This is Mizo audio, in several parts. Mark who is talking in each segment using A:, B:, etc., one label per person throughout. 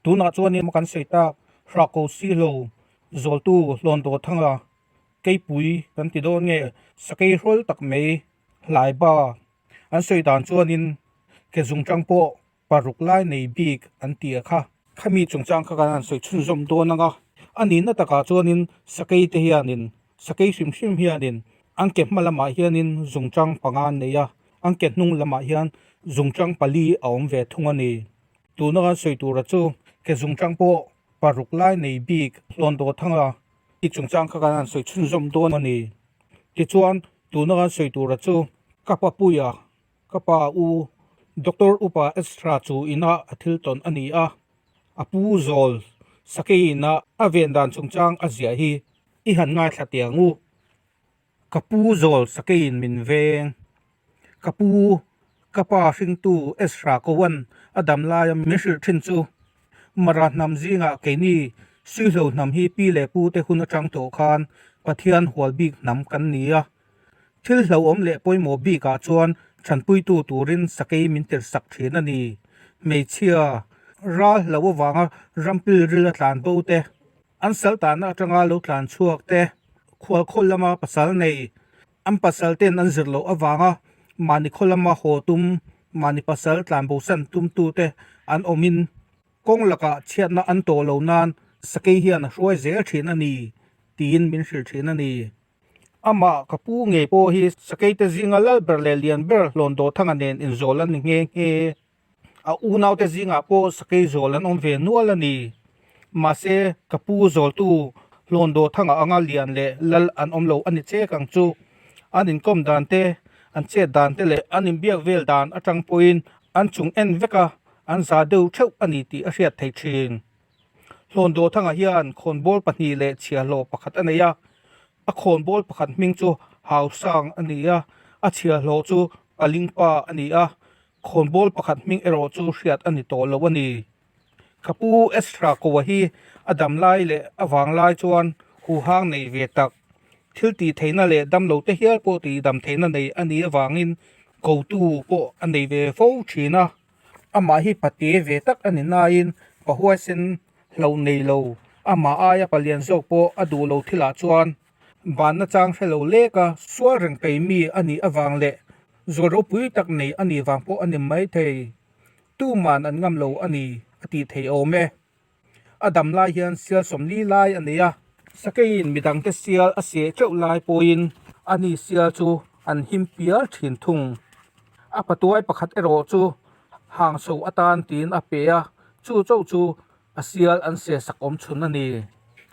A: Tunah chuanin kan sawi tak Hrahko Sihlo zawltu Hlawndaw Thanga keipui kan ti dawn nge sakei hrawl tak mai Hlaiba an sawi dan chuanin ke zungtang pawh paruk lai nei bik an ti a kha. Khami chungchang kha kan han sawi chhunzawm dawn ang a, a nihna takah chuanin sakei te hianin sakei hrim hrim hianin an ke hma lamah hianin zungtang panga an nei a, an ke hnung lamah hian zungtang pali a awm ve thung a ni. Tuna kan sawi tura chu ke zungtang pawh paruk lai nei bik Hlawndaw Thanga i chungchang kha kan han sawi chhunzawm dawn a ni. Tichuan tuna kan sawi tura chu ka papuia Ka pa u Doctor Upa Ezra chu inah a thil tawn a ni a, a pu zawl sakei inah a ven dan chungchang a ziah hi i han ngaithla teh ang u. Ka pu zawl sakeiin min veng. Ka pu, ka pa hringtu Ezra Kowan a dam laia min hrilh thin chu Mara hnam zingah keini Suihlo hnam hi pi leh pu te hun atang tawh khan Pathian hual bik hnam kan ni a, Thil hlauhawm leh pawimawh bikah chuan chanpuitu turin sakei min tirhsak thin a ni. Hmeichhia, ral hlauh avanga rampil ril a tlan bo te, an sal tahna atanga lo tlan chhuak te, khualkhawl lama pasal nei, an pasal ten an zir loh avanga mahni khaw lama haw tum, mahni pasal tlan bosan tumtute an awmin kawng lakah chhiatna an tawh lo nan sakei hian a hruai zel thin a ni tiin min hrilh thin a ni. Amah ka pu ngei pawh hi Sakeite zinga lal ber leh lian ber Hlawndaw Thanga nen inzawl an ni nghe nghe. A unaute zingah pawh Sakei zawl an awm ve nual a ni. Mahse, ka pu zawltu Hlawndaw Thanga anga lian leh lal an awm lo a ni chek ang chu. An inkawm dan te, an chet dan te leh an inbiak vel dan atang pawhin an chung en vek a, an za deuh theuh a ni tih a hriat theih thin. Hlawndaw Thanga hian khawnbawl pahnih leh chhiahhlawh pakhat a nei a, a khawnbawl pakhat hming chu Hausang a ni a, a chhiahhlawh chu Palingpa a ni a, khawnbawl pakhat hming erawh chu hriat a ni tawh lo a ni. Ka pu Ezra Koa hi a dam lai leh a vang lai chuan huhang nei ve tak, thil tih theihna leh damlo te hial pawh tih dam theihna nei a nih avangin kotu pawh a nei ve fo thin a. Amah hi pate ve tak a ni nain pa huaisen hlo nei lo, amah aia palian zawk pawh a duh lo thilah chuan banna chang hre lo lek a, sual reng pei mi a nih avang leh zawl ropui tak nei a nih vang pawh a ni maithei. Tuman an ngam lo a ni a tih theih awm e. A dam lai hian sial sawmli lai a nei a. Sakeiin midangte sial a seh teuh lai pawhin ani sial chu an him pial thin thung. A patuai pakhat erawh chu hang chho atan tiin a pe a, chu chauh chu a sial an seh sak awm chhun a ni.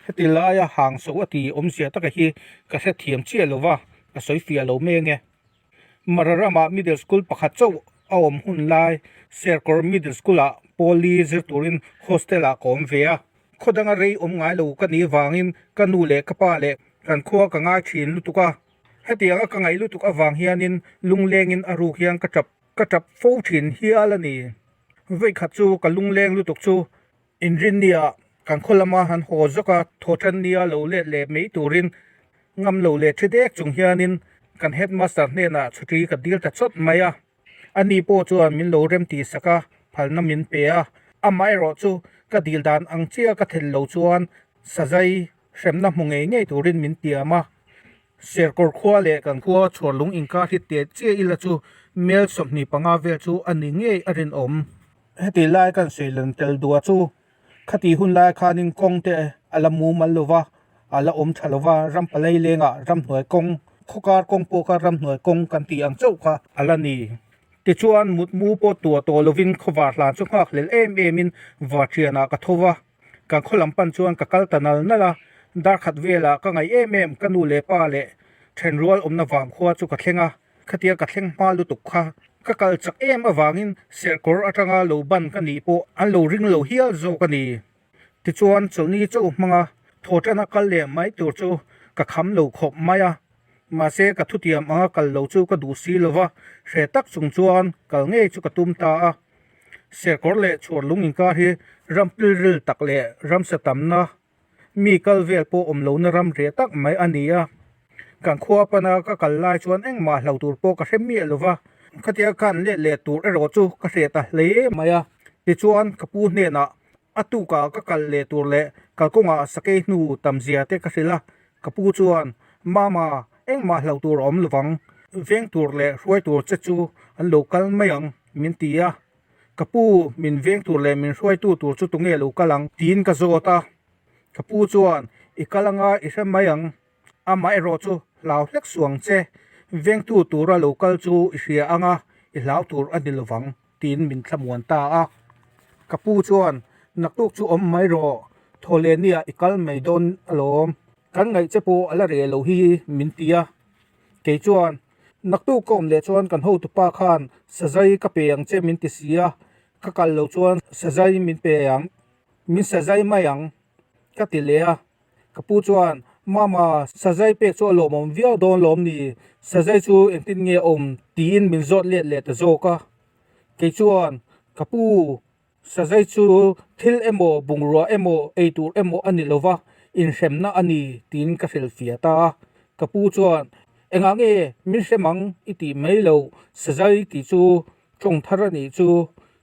A: Heti laia hang chho a ti awmzia taka hi ka hrethiam chiah lo va, ka sawi fiah lo meng e. Mara ramah Middle School pakhat chauh a awm hun lai Serkawr Middle School-ah Pawli zir turin hostel-ah ka awm ve a. Khaw danga rei awm ngai lo ka nih vangin ka nu leh ka pa leh kan khua ka ngai thin lutuk a. Hetianga ka ngaih lutuk avang hianin lunglengin a ruk hian ka tap ka tap fo thin hial a ni. Vawikhat chu ka lungleng lutuk chu Inrinnia kan khaw lama han haw zawk a, thawhtannia lo let leh mai turin ngam lo leh thi dek chung hianin kan headmaster hnenah chhuti ka dil ta chawt mai a. Ani pawh chuan min lo rem tih sak a, phalna min pe a. Amaherawh chu ka dil dan ang chiah ka thel lo chuan sazai hremna hmu ngei ngei turin min tiam a. Serkawr khua leh kan khua chhuarlung inkar hi teh chiah ila chu mel 25 vel chu a ni ngei a rinawm. Heti lai kan sawi len tel duah chu khati hun lai khanin kawng te a la mumal lo va, a la awm tha lo va, ram palai lengah ramhnuai kawng, khawkar kawng pawh kha ramhnuai kawng kan tih ang chauh kha a la ni. Tichuan mutmu pawh tuah tawh lovin khawvar hlan chu nghak hlel em emin varṭianah ka tho va, kan khaw lam pan chuan ka kal ta nal nal a, dar khat velah ka ngaih em em ka nu leh pa leh ṭhenrual awmna vangkhua chu ka thleng a. Khatia ka thleng hma lutuk kha ka kal chak em avangin serkawr atanga lo ban ka nih pawh an lo ring lo hial zawk a ni. Tichuan chawlhni chauh hmanga thawṭana kal leh mai tur chu ka kham lo khawp mai a, mahse ka thutiam anga kal lo chu ka duh si lova, hre tak chung chuan kal ngei chu ka tum ta a. Serkawr leh chhuarlung inkar hi ram pilril tak leh ramsa tamna Mi kal vel pawh awm lohna ram reh tak mai a ni a, kan khua pana ka kal lai chuan engmah hlo tur pawh ka hre miah lo va, khatia khan let leh tur erawh chu ka hreh ta hle mai a. Tichuan ka pu hnenah A tukah ka kal leh tur leh kalkawngah sakei hnu tam zia te ka hrilh a, ka pu chuan, Mama, engmah hlauh tur a awm lovang, veng tur leh hruai tur che chu an lo kal mai ang, min ti a. Ka pu, min veng tur leh min hruaitu tur chu tunge lo kal ang? tiin ka zawt a. Ka pu chuan, I kal anga i hre mai ang, Amaherawh chu hlau hlek suang che, vengtu tura lo kal chu i hria anga i hlau tur a ni lovang, tiin min thlamuan ta a. Ka pu chuan, Naktuk chu awm mai rawh, Thawhlehniah i kal mai dawn alawm, kan ngaih che pawh a la reh lo hi, min ti a. Kei chuan, Naktuk ka awm leh chuan kan hotupa khan sazai ka pe ang che min ti si a, ka kal lo chuan sazai min pe ang, min sazai mai ang, ka ti leh a. Ka pu chuan, Mama, sazai pek chu a lawmawm viau dawn lawm ni? Sazai chu engtin nge a awm? tiin min zawt let leh ta zawk a. Kei chuan, Ka pu, sazai chu thil emaw, bungrua emaw, ei tur emaw a ni lo va, inhremna a ni, tiin ka hrilhfiah ta a. Ka pu chuan, Engah nge min hrem ang i tih mai lo, sazai tih chu Tawng thar a nih chu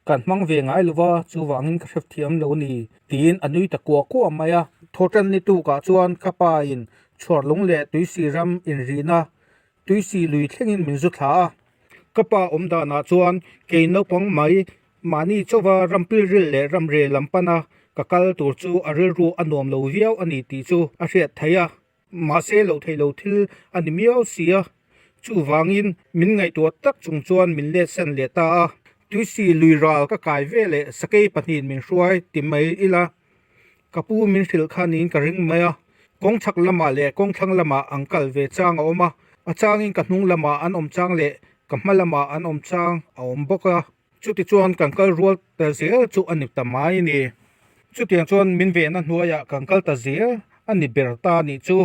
A: kan hmang ve ngai lo va, chuvangin ka hre thiam lo a ni, tiin a nui ta kuah kuah mai a. Thawhtan ni tukah chuan ka pa in chhuarlung leh tuisi ram inrihna tuisi lui thlengin min zu thla a. Ka pa awm danah chuan kei naupang mai mahni chauva ram pilril leh ramre lam pana ka kal tur chu a rilru a nuam lo viau a ni tih chu a hriat theih a. Mahse loh theih lo thil a ni miau si a, chuvangin min ngaihtuah tak chung chuan min let san leh ta a. Tuisi lui ral ka kai ve leh sakei pahnihin min hruai ti mai ila, ka pu min hrilh kha niin ka ring mai a. Kawng chhak lamah leh kawng thlang lamah an kal ve chang a awm a, a changin ka hnung lamah an awm chang leh ka hma lamah an awm chang a awm bawk a. Chutichuan kan kal rual ta zel chu a ni ta mai a ni. Chutiang chuan min vehna hnuaiah kan kal ta zel a ni ber ta nih chu.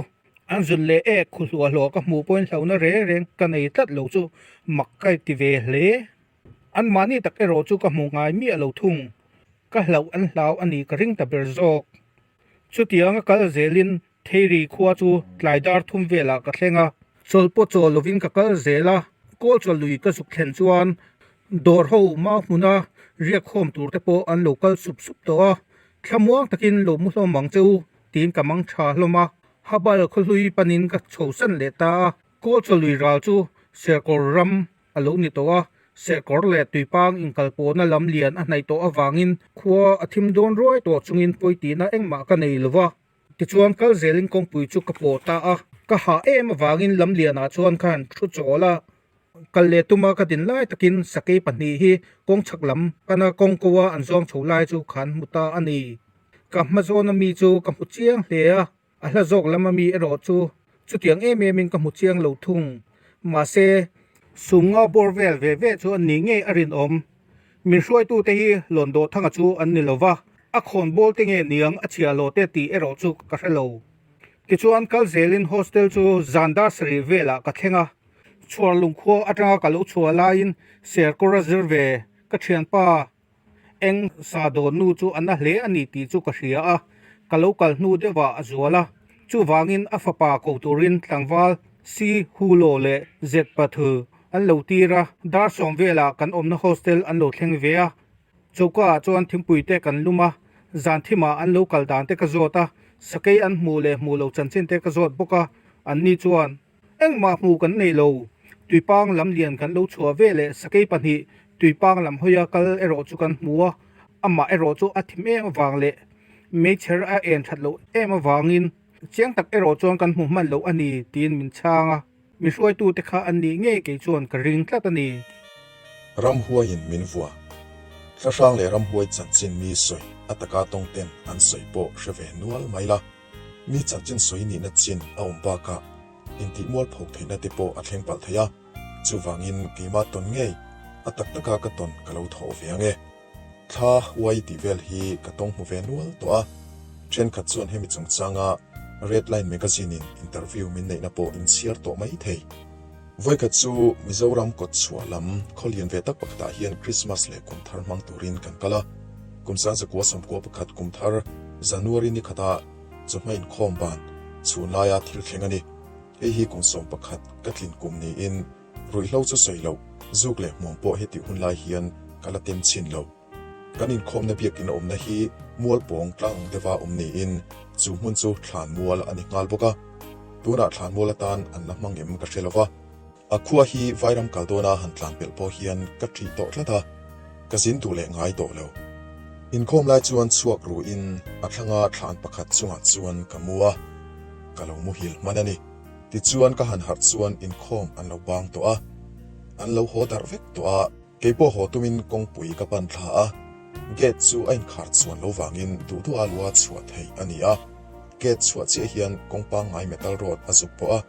A: An zun leh ek khu hluah hluah ka hmuh pawhin hlauhna reng reng ka nei tlat lo chu mak ka ti ve hle. Anmahni tak erawh chu ka hmu ngai miah lo thung. Ka hlauh an hlau a ni ka ring ta ber zawk. Chutianga kal zelin Theiri khua chu tlai dar thum velah ka thleng a, chawl pawh chawl lovin ka kal zel a, kawl chawl lui ka zuk thlen chuan dawr ho mau hmuna riak khawm tur te pawh an lo kal sup sup tawh a, thlamuang takin lo mu hlawm ang che u tiin ka mang tha hlawm a, Habal khawhlui panin ka chhosan leh ta a, kawl chawl lui ral chu Serkawr ram a lo ni tawh a, serkawr leh tuipang inkalpawhna lam lian a hnaih tawh avangin khua a thim dawn ruai tawh chungin pawitihna engmah ka nei lo va. Tichuan kal zelin kawngpui chu ka pawh ta a, ka hah em avangin lam lianah chuan khan thu chawl a, kal leh tuma ka din lai takin sakei pahnih hi kawng chhak lam pana kawng ko a an zawng chho lai chu khan hmu ta a ni. Ka hma zawna mi chu ka hmu chiang hle a, a hla zawk lama mi erawh chu chutiang em emin ka hmu chiang lo thung. Mahse, sumnga bawr vel ve ve chu an nih ngei a rinawm. Min hruaitute hi Lawndawhthanga chu an ni lo va, a khawnbawl te nge niang a chhiah lo te tih erawh chu ka hre lo. Tichuan kal zelin hostel chu zan dar sarih velah ka thleng a, chhuar lungkhua atanga ka lo chhuah laiin serkawr a zir ve ka thianpa eng sa dawn nu chu a na hle a ni tih chu ka hria a, ka lo kal hnu deuhah a zual a, chuvangin a fapa ko turin tlangval si Hulo leh Zet Pathu An lo tir a, dar sawm velah kan awmna hostel an lo thleng ve a, choka ah chuan thingpui te kan lum a, zan thimah an lo kal dan te ka zawt a, sakei an hmuh leh hmuh lo chanchin te ka zawt bawk a, an ni chuan engmah hmuh kan nei lo, tuipang lam lian kan lo chhuah ve leh sakei pahnih tuipang lam hawia kal erawh chu kan hmu a, amah erawh chu a thim em avang leh meichher a en that loh em avangin chiang tak erawh chuan kan hmu hman loh a ni tiin min chhang a. Mi hruaitute kha an nih ngei kei chuan ka ring tlat a ni.
B: Ramhuaiin min vua. Thlahrang leh ramhuai chanchin mi sawi a taka tawng ten an sawi pawh hre ve nual mai la. Mi chanchin sawi nihna chin a awm bakah intih mualphawk theihna te pawh a thleng palh thei a, chuvangin keimah tawn ngei a tak taka ka tawn ka lo thawh ve ang e. Thla uai tih vel hi ka tawng hmu ve nual tawh a, thenkhat chuan hemi chungchanga Red Line Magazine in interview min neihna pawh in chhiar tawh mai thei. Vawikhat chu Mizoram kawt chhuah lam khaw lian ve tak pakhatah hian Christmas leh kum thar hmang turin kan kal a, kum 1900 91 kum thar January ni khatah chawhma inkhawm ban chhun laia thil thleng a ni. Hei hi kum 11 ka tlin kum niin Ruihhlo chu sawi loh, zuk leh hmuam pawh hetih hun lai hian ka la tem chhin lo. Kan inkhawmna biakinn a awmna hi Mualpawng tlang deuha awm niin chu hmun chu thlanmual a ni nghal bawk a. Tunah thlanmual atan an la hmang em ka hre lo va. A khua hi Vairam kal dawna han tlan pelh pawh hian ka ṭih tawh tlat a, ka zin duh leh ngai tawh lo. Inkhawm lai chuan chhuak ruhin a thlanga thlan pakhat chungah chuan ka mu a, ka lo muhil hman a ni. Tichuan ka han harh chuan inkhawm an lo bang tawh a, an lo haw darh vek tawh a. Kei pawh haw tumin kawngpui ka pan thla a, gate chu a inkhar chuan lo vangin duh duha lua chhuah theih a ni a. Gate chhuah chiah hian kawng pangngai metal road a zuk pawh a.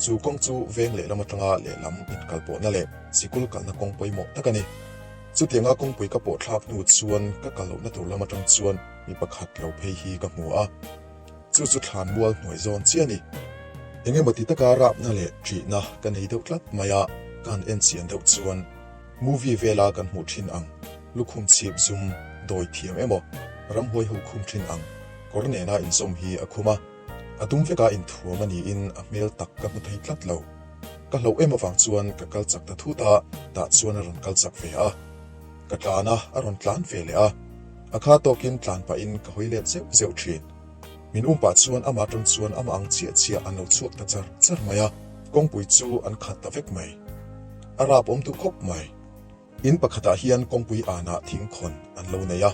B: Chu kawng chu veng lehlam atanga lehlam inkalpawhna leh sikul kalna kawng pawimawh tak a ni. Chutianga kawngpui ka pawh thlak hnu chuan ka kal lohna tur lam atang chuan mi pakhat lo phei hi ka hmu a. Chu chu thlan mual hnuai zawn chiah a ni. Eng emaw ti taka rapna leh ṭihna ka nei deuh tlat mai a, ka han en chian deuh chuan movie vela kan hmuh ṭhin ang lukhum chhip zum dawi thiam emaw ramhuai ho khum ṭhin ang kawr nena inzawm hi a khum a. A dum veka inthuam a niin a hmel tak ka hmu thei tlat lo. Ka hlauh em avang chuan ka kal chak ta thut a, tah chuan a rawn kal chak ve a. Ka tlan a, a rawn tlan ve leh a. A kha tawkin tlan pahin ka hawi let zeuh zeuh thin. Min um pah chuan amah atang chuan amah ang chiah chiah an lo chhuak ta char char mai a, kawngpui chu an khat ta vek mai. A rap awm duh khawp mai. In pakhatah hian kawngpui anah thingkhawn an lo nei a,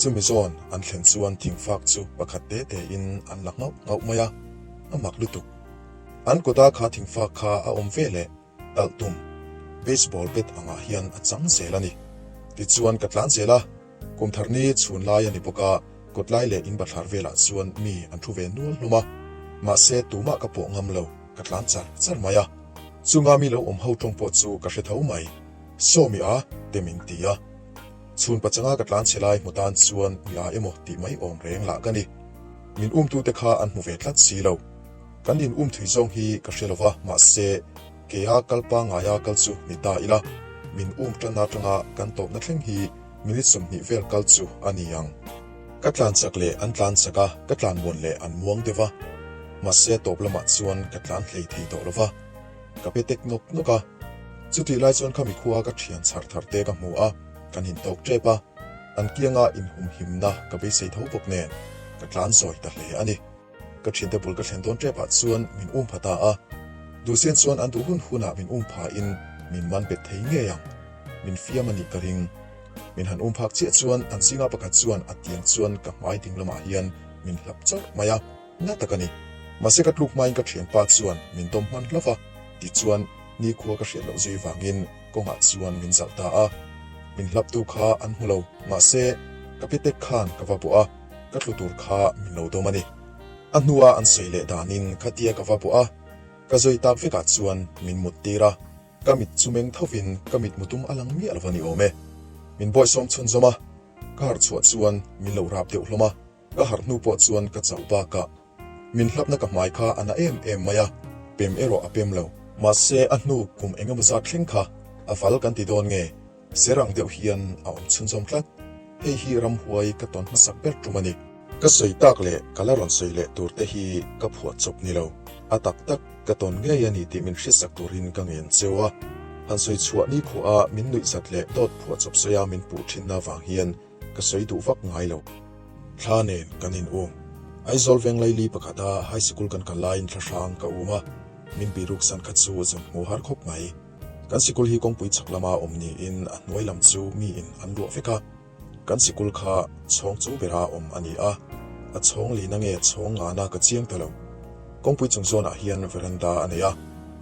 B: chumi zawn an thlen chuan thingfak chu pakhat te tein an la nghauh nghauh mai a, a mak lutuk. An kawta kha thingfak kha a awm ve leh talh tum, baseball bat angah hian a chang zel a ni. Tichuan ka tlan zel a, kum thar ni chhun lai a ni bawk a, kawtlai leh in bathlar velah chuan mi an thu ve nual hlawm a, mahse tumah ka pawh ngam lo, ka tlan char char mai a. Chunga mi lo awm ho tawng pawh chu ka hre tho mai. Sawmi a, te min ti a. Chhun pachanga ka tlan chhe lai hmu tan chuan mi a emaw tih mai awm reng lah ka ni. Min umtute kha an hmu ve tlat si lo. Kan in um thui zawng hi ka hre lova, mahse keia kal pangaia kal chu ni ta ila, min um tanna atanga kan tawpna thleng hi minute 20 vel kal chu a ni ang. Ka tlan chak leh an tlan chak a, ka tlan muan leh an muang deuh a. Mahse tawp lamah chuan ka tlan hlei thei tawh lova. Ka pe tek nawk nawk a. Chutih lai chuan khami khua ka thian chhar thar te ka hmu a, kan intawk tep a. An kianga inhumhimna ka beisei tho bawk nen ka tlan zawi ta hle a ni. Ka thiante bul ka thlen dawn tepah chuan min um pha ta a. Duhsen chuan an duh hun hunah min um phain min man bet thei ngei ang. Min fiam a nih ka ring. Min han um phak chiah chuan an zinga pakhat chuan a tiang chuan ka hmai ding lamah hian min hlap chauh mai a. Na tak a ni. Mahse ka tluk hmain ka thianpa chuan min dawm hman hlauh a, tichuan nikhua ka hriat loh zui vangin kawngah chuan min zalh ta a. Min hlaptu kha an hmu lo, mahse ka pitek khan ka va bawh a, ka tlu tur kha min lo dawm a ni. A hnua an sawi leh danin khatia ka va bawh a, ka zui tak vekah chuan min mut tir a, ka mit chu meng thovin ka mit mutum a lang miah lo a ni awm e. Min bawihsawm chhunzawm a, ka harh chhuah chuan min lo rap deuh hlawm a. Ka harh hnu pawh chuan ka chauh bakah min hlapna ka hmai kha a na em em mai a, pem erawh a pem lo. Mahse a hnu kum eng emaw zat thleng kha a val kan ti dawn nge? Ser ang deuh hian a awm chhunzawm tlat. Hei hi ramhuai ka tawn hmasak ber tum a ni. Ka sawi tak leh ka la rawn sawi leh tur te hi ka phuah chawp ni lo. A tak tak ka tawn ngei a ni tih min hriatsak turin ka ngen cheu a. Han sawi chhuah ni khuaha min nuihzat leh dawt phuah chawp sawia min puh thinna vang hian Ka sawi duh vak ngai lo. Thla nen kan in um. Aizawl veng laili pakhata high sikul kan kal laiin thla hrang ka um a, min biruk san kha chu zan hmu har khawp mai. Kan sikul hi kawngpui chhak lama awm niin a hnuai lam chu miin an luah vek a. Kan sikul kha chhawng chung bera awm a ni a, a chhawng lina nge chhawng ngana ka chiang ta lo. Kawngpui chung zawnah hian veranda a nei a,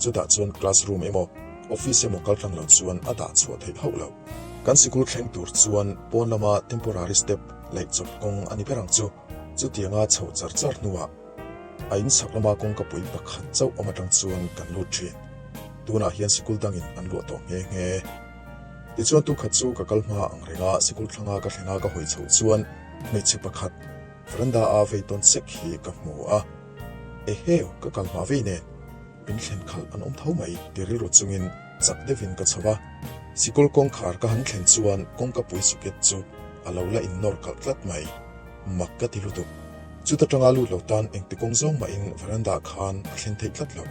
B: chutah chuan classroom emaw office emaw kaltlang lo chuan a dah chhuah theih hauh lo. Kan sikul thleng tur chuan pawn lama temporary step laih chawp kawng a ni ber ang chu. Chutianga chhoh char char hnuah a in chhak lama kawngkapui pakhat chauh awm atang chuan kan lut thin. Tunah hian sikul dangin an luah tawh nghe nghe. Tichuan tukhat chu ka kal hma ang renga sikul thlanga ka thlena ka hawi chhoh chuan hmeichhe pakhat veranda a vei tawn sek hi ka hmu a. Eheu, ka kal hma vei nen. Min thlen khalh an awm tho mai ti rilru chungin chak deuhin ka chho a. Sikul kawngkhar ka han thlen chuan kawngkapui socket chu a lo la innawr kalh tlat mai. Mak ka ti lutuk. Chuta tanga lut lo tan engti kawng zawng mahin veranda khan a thlen theih tlat lo.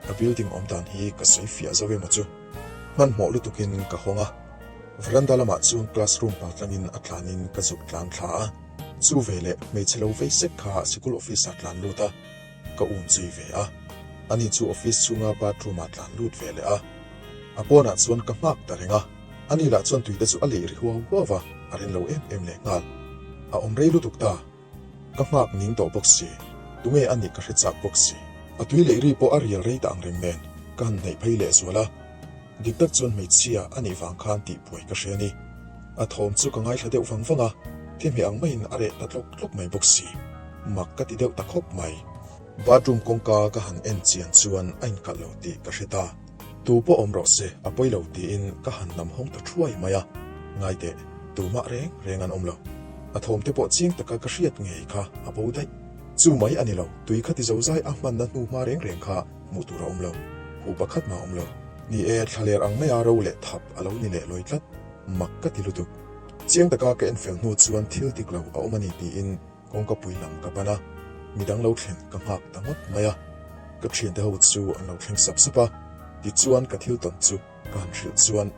B: A building awm dan hi ka sawi fiah zo emaw chu. Hmanhmawh lutukin ka hawng a. Veranda lamah chuan classroom paltlangin a tlanin ka zuk tlan thla a. Chu veleh hmeichhe lo vei sek kha sikul office ah tlan lut a, ka um zui ve a. Ani chu office chhunga bathroom ah tlan lut ve leh a. A pawnah chuan ka nghak ta reng a, ani lah chuan tuite chu a leh ri huau huau a, a rin lo em em leh nghal. A awm rei lutuk ta. Ka nghak ning tawh bawk si, tunge a nih ka hre chak bawk si. A tui leh ri pawh a rial rei ta ang reng nen, ka han hnaih phei leh zual a. Dik tak chuan hmeichhia a nih vang khan tih buai ka hre a ni. A thawm chu ka ngaithla deuh vang vang a, thi hmeh ang maiin a reh ta tlawk tlawk mai bawk si. Mak ka ti deuh ta khawp mai. Bathroom kawngka ka han en chian chuan a inkalh lo tih ka hre ta. Tu pawh awm rawh se, a pawi lo tiin ka han nam hawng ta thuai mai a. Ngai teh, tumah reng reng an awm lo. A thawm te pawh chiang taka ka hriat ngei kha a bo daih. Chu mai a ni lo, tui kha ti zozai a hmanna hnu hma reng reng kha hmuh tur a awm lo. Huh pakhat mah a awm lo. Ni e, thlaler ang maia ro leh thap a lo ni leh lawi tlat. Mak ka ti lutuk. Chiang taka ka enfel hnu chuan thil dik lo a awm a ni tiin Kawngka pui lam ka pan a, midang lo thlen ka nghak ta ngawt mai a. Ka thiante ho chu an lo thleng sap sap a, tichuan ka thil tawn chu ka han hrilh chuan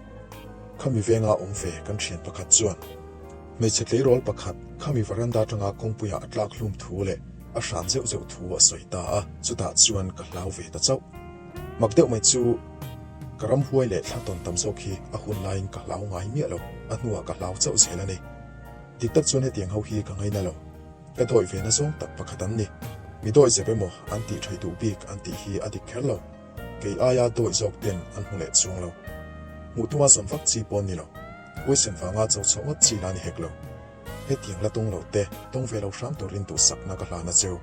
B: khami venga awm ve kan thian pakhat chuan hmeichhe tleirawl pakhat khami varanda atanga kawngpuiah a tlak hlum thu leh a hran zeuh zeuh thu a sawi ta a, chutah chuan ka hlau ve ta chauh. Mak deuh mai chu ka ramhuai leh thla tawn tam zawk hi a hun laiin ka hlau ngai miah lo, a hnuah ka hlau chauh zel a ni. Dik tak chuan hetiang ho hi ka ngaina lo. Ka dawih ve na zawng tak pakhat an ni. Mi dawih zep emaw an tih thei duh bik an tih hi a dik kher lo. Kei aia dawih zawk ten an hmu leh chuang lo. Hmuh tuma zawn vak chi pawn ni lo. Huaisen vanga cho chhoh ngawt chi la ni hek lo. Hetiang la tawng lo te, tawng ve lo hram turin duhsakna ka hlan a cheu.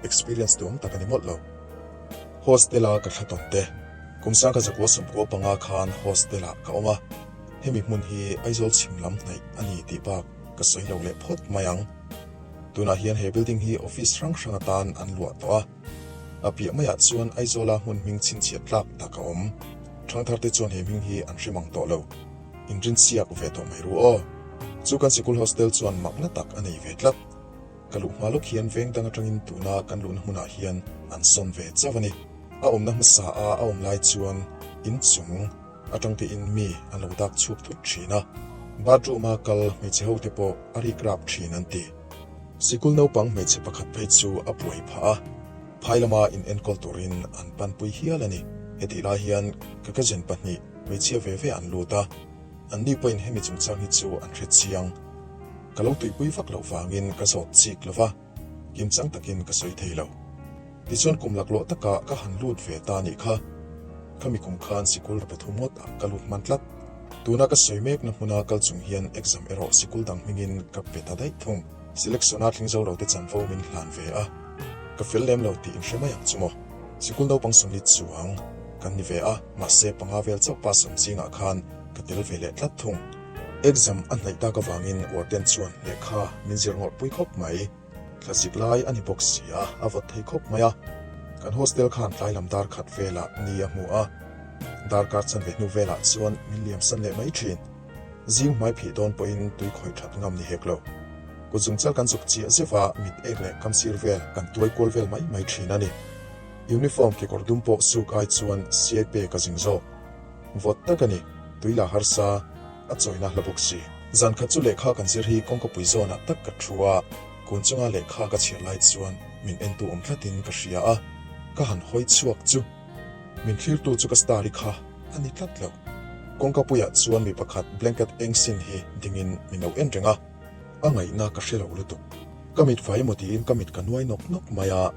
B: Experience duang tak a ni mawlh lo. Hostel a ka thla tawn te. Kum sangkha zakua sawmkua panga khan hostel ah ka awm a. Hemi hmun hi Aizawl chhim lam hnaih a ni tih bak ka sawi lo leh phawt mai ang. Tunah hian he building hi office hrang hrang atan an luah tawh a. A piah maiah chuan Aizawla hmun hming chhinchhiat tlak tak a awm. Thangthar te chuan he hming hi an hre mang tawh lo. Inrinsiak ve tawh mai ru aw. Chu kan sikul hostel chuan makna tak a nei ve tlat. Ka luh hma lawk hian veng dang atangin tuna kan luhna hmunah hian an sawn ve chauh a ni. A awmna hmasa a a awm lai chuan inchung. Atang tein mi an lo dak chhuak thut thin a, bathroom a kal hmeichhe ho te pawh a rik rap thin an ti. Sikul naupang hmeichhe pakhat phei chu a buai phah a, phai lama in enkawl turin an panpui hial a ni. Hetih lai hian ka cousin pahnih hmeichhia ve ve an lut a, anni pawhin hemi chungchang hi chu an hre chiang. Ka lo tuipui vak loh vangin ka zawt chik lo va. Kimchang takin ka sawi thei lo. Tichuan kum laklawh takah ka han lut ve ta nih kha. Khami kum khan sikul pathum ngawt ah ka lut hman tlat. Tuna ka sawi mekna hmuna kal chung hian exam erawh sikul dang hmingin ka pe ta daih thung. Selection a thleng zo lo te chanvo min hlan ve a. Ka fel lem lo tih in hre mai ang chu maw. Sikul naupang sawmli chuang kan ni ve a, mahse panga vel chauh pass awm zingah khan ka tel ve leh tlat thung. Exam a hnaih tak avangin warden chuan lehkha min zir ngawrh pui khawp mai. Thlazik lai a ni bawk si a, a vawt thei khawp mai a. Kan hostel khan tlai lam dar khat velah ni a hmu a, darkar chanve hnu velah chuan min liam san leh mai thin. Zing hmai phih dawn pawhin tui khawih that ngam ni hek lo. Kut zungchal kan zuk chiah zeuh a, mit ek leh kamsir vel kan tuai kual vel mai mai thin a ni. Uniform kekawr dum pawh suk ai chuan siai pek a zing zawk. Vawt tak a ni, tui la harsa a chawina hla bawk si. Zan khat chu lehkha kan zir hi kawngkapui zawnah tak ka thu a, kun chunga lehkha ka chhiar lai chuan min entu awm thlatin ka hria a, ka han hawi chhuak chu min thlirtu chu ka star i kha a ni tlat lo. Kawngkapuiah chuan mi pakhat blanket eng sin hi dingin min lo en reng a, a ngaihna ka hre lo lutuk. Ka mit fai emaw tiin ka mit ka nuai nawk nawk mai a,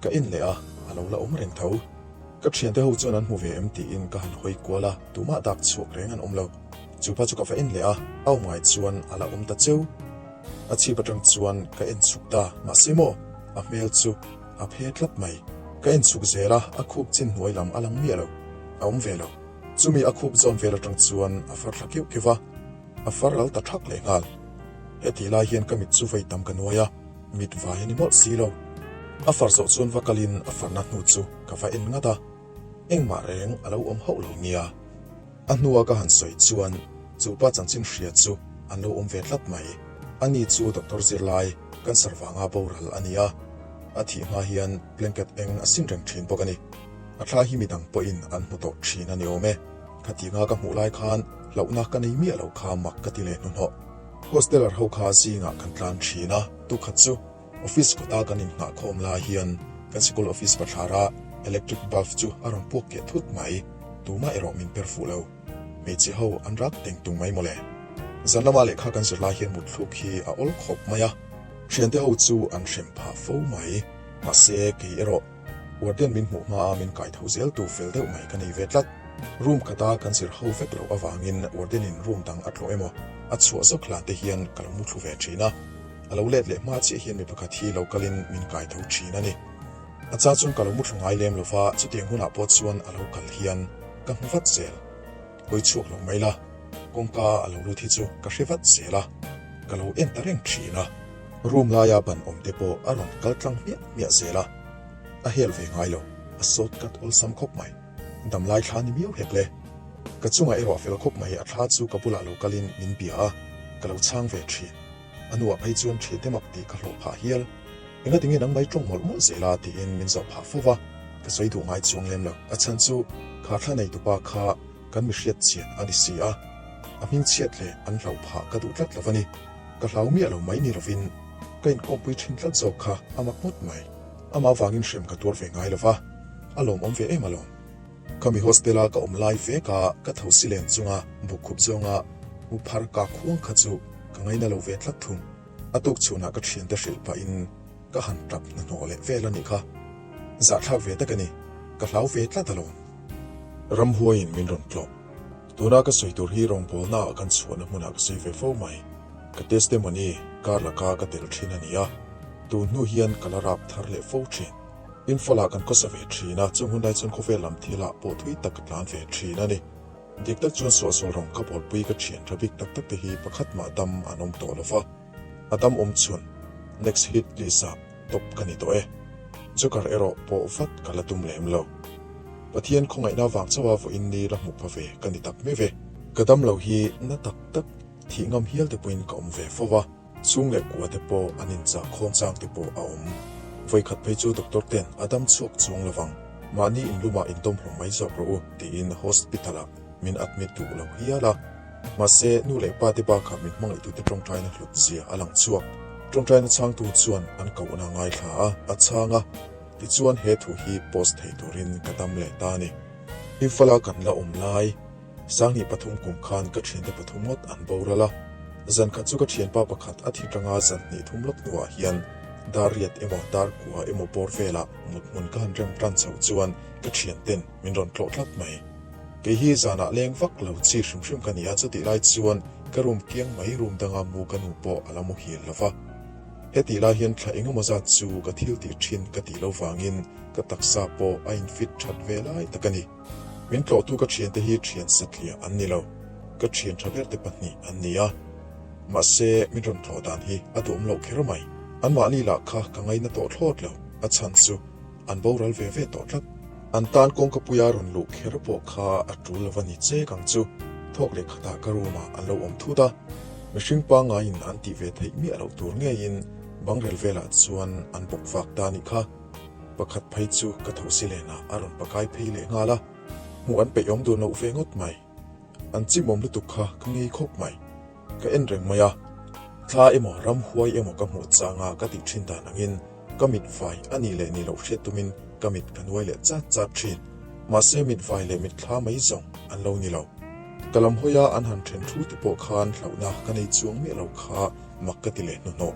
B: ka en leh a, a lo la awm reng tho. Ka thiante ho chuan an hmu ve em tiin ka han hawi kual a, tumah dak chhuak reng an awm lo. Chupa chu ka va en leh a, a awm ngai chuan a la awm ta cheu. A chhip atang chuan ka en chhuk ta, mahse maw, a hmel chu a phe tlat mai. Ka en chhuk zel a, a khup chin hnuai lam a lang miah lo, a awm ve lo. Chumi a khup zawn vel atang chuan a far thla keuh keuh va, a far ral ta thak leh nghal. Hetih lai hian ka mit chu vei tam ka nuai a, mit vai a ni mawlh si lo. A far zawh chuan va kalin a farna hnu chu ka va en ngat a, engmah reng a lo awm hauh lo nia. A hnua ka han sawi chuan chu pa chanchin hria chu an lo awm ve tlat mai. Ani chu doctor zirlai cancer vanga boral a ni a, a thih hma hian blanket eng a sin reng thin bawk a ni. A thla hi midang pawhin an hmu tawh thin a ni awm e. Khatinga ka hmuh lai khan hlauhna ka nei miah lo kha mak ka ti leh hnuhnawh. Hosteler ho kha zingah kan tlan thin a, tukhat chu office kawta kan innghah khawm lai hian kan sikul office bathlara electric bulb chu a rawn puak keh thut mai. Tumah erawh min per fuh lo. Hmeichhe ho an rak teng tung mai mawle. Zan lama lehkha kan zir lai hian mutthluk hi a awl khawp mai a, thiante ho chu an hrem phah fo mai. Mahse kei erawh warden min hmuh hmaa min kai tho zel tu fel deuh mai ka nei ve tlat. Room khata kan zir ho vek loh avangin warden in room dang a tlawh emaw a chhuah zawk hlan te hian ka lo muthlu ve thin a. A lo let leh hma chiah hian mi pakhat hi lo kalin min kai tho thin a ni. A chang chuan ka lo muthlu ngai lem lo va, chutiang hunah pawh chuan a lo kal hian ka hmu vat zel. Hawi chhuak lo mai la, kawngka a lo lut hi chu ka hre vat zel a, ka lo en ta reng thin a. Room laia ban awm te pawh a rawn kal tlang hmiah hmiah zel a, a hel ve ngai lo, a sawt kat awlsam khawp mai. Damlai thla ni miau hek le. Ka chungah erawh a fel khawp mai, a thla chu ka bulah lo kalin min bia a, ka lo chhang ve thin. A hnuah phei chuan thiante mak tih ka hlawh phah hial. Engati nge nang mai tawng mawlh mawlh zel a tiin min zawh phah fo va, ka sawi duh ngai chuang lem lo. A chhan chu kha thla nei tupa kha kan mi hriat chian a ni si a, a hming chhiat leh an hlauh phah ka duh tlat lo a ni. Ka hlau miah lo mai ni lovin ka inkawmpui thin tlat zawk kha a mak ngawt mai. Amah vangin hrem ka tuar ve ngai lo va, a lawmawm ve em alawm. Khami hostel-a ka awm lai vek a, ka tho si len chunga buk khup zawnga mu phar ka khuang kha chu ka ngaina lo ve tlat thung. A tuk chhunah ka thiante hrilh pahin ka han tap hnahnawh leh vel a nih kha. Zahthlak ve tak a ni, ka hlau ve tlat alawm. Ramhuaiin min rawn tlawh. Tuna ka sawi tur hi rawngbawlnaah kan chhuahna hmunah ka sawi ve fo mai. Ka testimony kar laka ka tel thin a ni a, tun hnu hian ka la rap thar leh fo thin. Imphal-ah kan khawsa ve thin a, chung hun lai chuan khawvel lam thilah pawh thui tak ka tlan ve thin a ni. Dik tak chuan suahsual rawng ka bawlpui ka thian tha bik tak tak te hi pakhat mah dam an awm tawh lo va, a dam awm chhun next hit list ah top ka ni tawh e. Joker erawh pawh vat ka la tum lem lo. Pathian khawngaihna vang chauha vawiin ni la hmu pha ve ka ni tak mai ve. Ka dam lo hi na tak tak thih ngam hial te pawhin ka awm ve fo va. Chung leh kua te pawh an inchah khawm chang te pawh a awm. Vawikhat phei chu doctor ten a dam chhuak chuang lovang, mahni inlumah indawm hlawm mai zawk rawh u tiin hospital ah min admit duh lo hial a. Mahse, nu leh pa te bakah min hmangaihtute tawngtaina hlut zia a lang chhuak. Tawngtaina chhangtu chuan an kohna ngaithla a, a chhang a, tichuan he thu hi post thei turin ka dam leh ta a ni. Imphal-a kan la awm lai. Sanghnih pathum kum khan ka thiante pathum ngawt an boral a, zan khat chu ka thianpa pakhat a thi tanga zan hnih thum lawk hnuah hian dar riat emaw dar kua emaw bawr velah mut hmun ka han rem tan chhoh chuan ka thianten min rawn tlawh tlat mai. Kei hi zanah leng vak lo chi hrim hrim ka ni a, chutih lai chuan ka room kiang mai room danga mu ka nu pawh a la muhil lo va. Hetih lai hian thla engemaw zat chu ka thil tih thin ka tih lo vangin ka taksa pawh a infit that ve lai tak a ni. Min tlawhtu ka thiante hi thian satliah an ni lo, ka thian tha berte pahnih an ni a. Mahse, min rawn tlawh dan hi a duhawm loh kher mai. Anmahni lah kha ka ngaina tawh thlawt lo, a chhan chu an boral ve ve tawh tlat. An tan kawngkapuia rawn luh kher pawh kha a tul lo va ni chek ang chu. Thawk leh khatah ka room ah an lo awm thut a, mihring pangaiin an tih ve theih miah loh tur ngeiin bangrel velah chuan an bawk vak ta a nih kha. Pakhat phei chu ka tho si lenah a rawn pakai phei leh nghal a, hmuh an peih awm dun loh ve ngawt mai. An chimawm lutuk kha ka ngei khawp mai. Ka en reng mai a, thla emaw ramhuai emaw ka hmuh changa ka tih thin dan angin ka mit vai a nih leh nih loh hriat tumin ka mit ka nuai leh chat chat thin. Mahse mit vai leh mit thla mai zawng an lo ni lo. Ka lam hawia an han then thu te pawh khan hlauhna ka nei chuang miah lo kha mak ka ti leh hnuhnawh.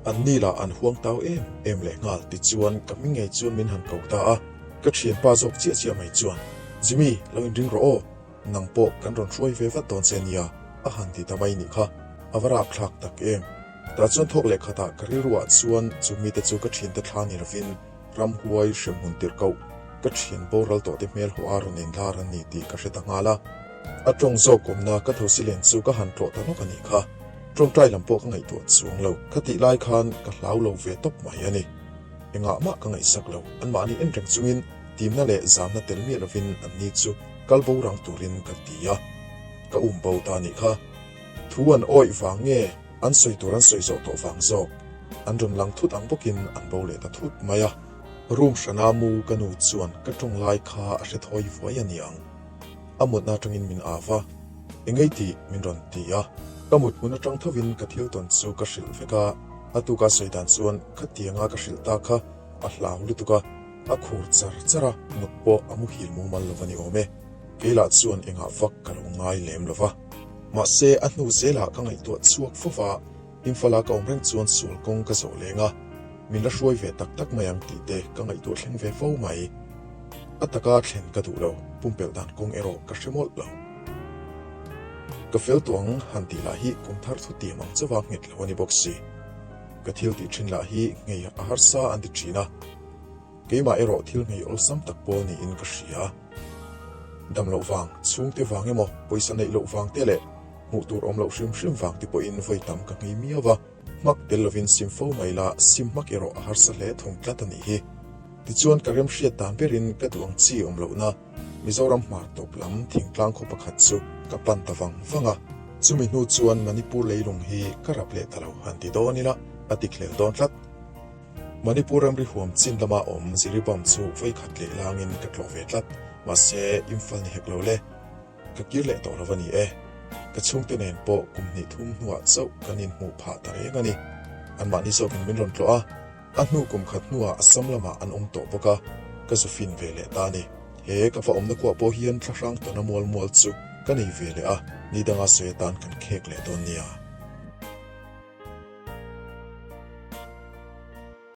B: An ni lah an huang tau em em leh nghal tichuan ka hming ngei chuan min han ko ta a, ka thianpa zawk chiah chiah mai chuan, Jimmy, lo inring rawh aw, nang pawh kan rawn hruai ve vat dawn che nia, a han ti ta mai nih kha, a va rapthlak tak em. Tah chuan thawk leh khatah ka rilruah chuan chu mite chu ka thiante thla ni lovin ramhuai hremhmun tirh koh ka thian boral tawh te hmel haw a rawn inlar an ni tih ka hre ta nghal a. A tawng zawk awmna ka tho si len chu ka han tlawh ta nawk a nih kha. Tawngtai lam pawh ka ngaihtuah chuang lo. Kha tih lai khan ka hlau lo ve tawp mai a ni. Engah mah ka ngaihsak lo. Anmahni en reng chungin timna leh zamna tel miah lovin anni chu kal bo rang turin ka ti a. Ka um bo ta a nih kha. Thu an awih vang nge an sawi tur an sawi zawh tawh vang zawk. An rawn lang thut ang bawkin an bo leh ta thut mai a. Room hrana mu ka nu chuan ka tawng lai kha a hre thawi vuai a ni ang. A mutna atangin min au va, Engei tih min rawn ti a. Ka mut hmun atang thovin ka thil tawn chu ka hrilh vek a, a tuka sawi dan chuan khatianga ka hrilh ta kha a hlau lutuk a, a khur char char a, mut pawh a muhil mumal lo a ni awm e. Kei lah chuan engah vak ka lo ngai lem lo va. Mahse a hnu zelah ka ngaihtuah chhuak fo va, Imphal-a ka awm reng chuan sual kawng ka zawh leng a, min la hruai ve tak tak mai ang tih te ka ngaihtuah thleng ve fo mai. A taka thlen ka duh lo, pumpelh dan kawng erawh ka hre mawlh lo. Ka fel tawh ang han tih lah hi kum thar thu tiam ang chauha nghet lo a ni bawk si. Ka thil tih thin lah hi nghei a harsa an ti thin a, keimah erawh thil nghei awlsam tak pawl niin ka hria. Dam loh vang, chhungte vang emaw, pawisa neih loh vang te leh hmuh tur awm loh hrim hrim vang te pawhin vawi tam ka nghei miau a, hmak tel lovin sim fo mai la, sim hmak erawh a harsa hle thung tlat a nih hi. Tichuan ka remhriat dan berin ka duh ang chi awm lohna Mizoram hmar tawp lam thingtlang khaw pakhat chu ka pan ta vang vang a, chumi hnu chuan Manipur leilung hi ka rap leh ta lo han ti dawn ila a ti khlel dawn tlat. Manipur ramri huam chin lama awm Jiribam chu vawikhat leh langin ka tlawh ve tlat, mahse Imphal ni hek lo le. Ka kir leh tawh lo a ni e. Ka chhungte nen pawh kum hnih thum hnuah chauh kan inhmuh phah ta reng a ni. Anmahni zawkin min rawn tlawh a, a hnu kum khat hnuah Assam lamah an awm tawh bawk a, ka zu fin ve leh ta a ni. He ka va awmna kuah pawh hian thlahrang tawna mual mual chu ka nei ve leh a, ni danga sawi atan kan khek leh dawn nia.